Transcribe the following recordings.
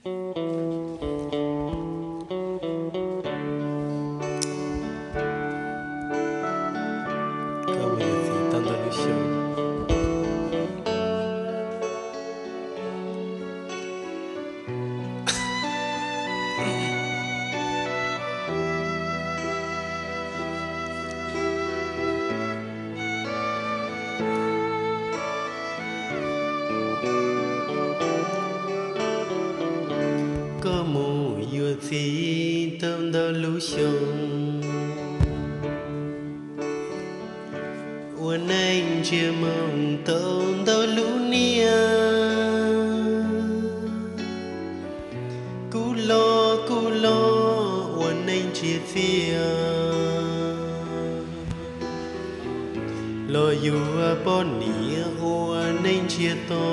Koj mus yuav txiv tau ntau lub xyoo, ua neej ntsiag moo tau ntau lub niaj. Kuv los kuv los ua neej ntsiag txiag, los yuav poj niam ua neej ntsiag to.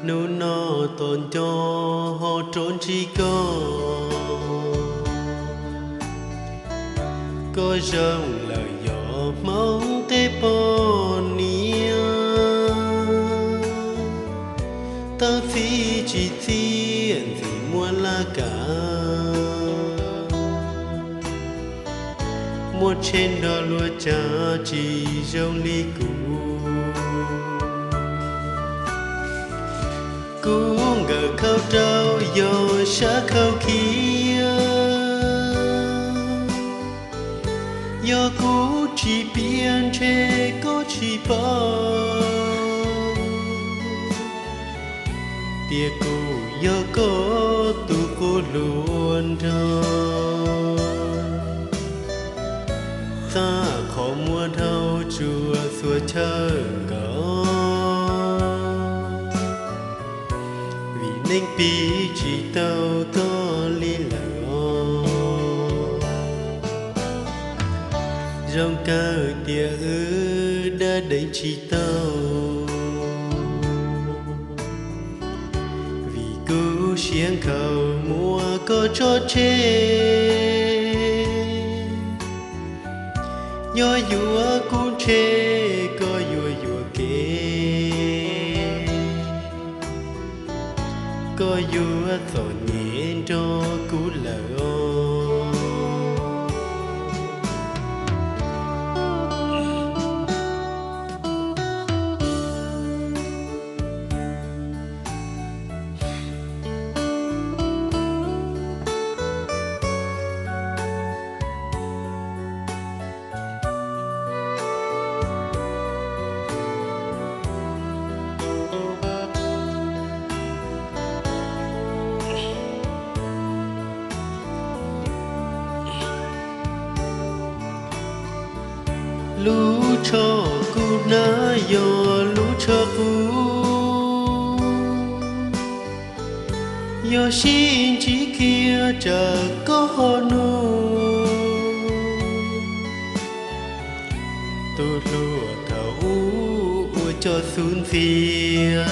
Hnub no tos nco ho rov ntsib koj, koj zoo lawm yog Hmoob tej poj niam. Tau txiv tsis txiaj ntxim muaj laj kam, muaj tsheb nrog luag tsav tsis zoo li kuv. Kuv nkawm khau rau yog sab khau khiav, yog kuv tsis piav ntshe koj tsis paub, tias kuv yog koj tus qub hluas nraug, txaj qhov muag dhau tsuas xuas chaw nkaus, vim neeg piv tsis tau koj li lawm os. Zoo kawg tias wb dab deev tsis tau, vim kuv siab nkhaus muab koj tso tseg. Yog yuav kuv ntshe koj yuav yuam kev, koj yuav txom nyem nrog kuv lawm os. Lub tsho kuv hnav yog lub tsho qub, yog sib ntsib kiag tsam koj ho nug. Tus hluas thaum ub ua cov xub ntxiag,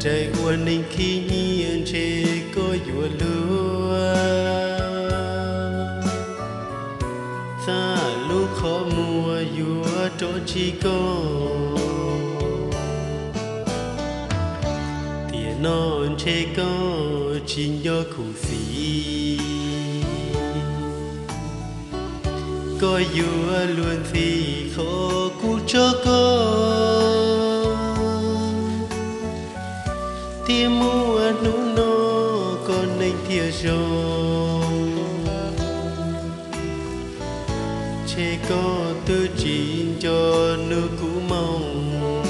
rais ua neeg khib nyiab ntshe koj yuav luag, txaj lub qhov muag yuav rov ntsib koj. Tiam no ntshe koj tsis nco khuv xim, koj yuav luag ntxhi qhov kuv tso koj, thiaj muaj hnub no koj neej thiaj zoo. Ntshe koj twb tsis nco nug kuv moo,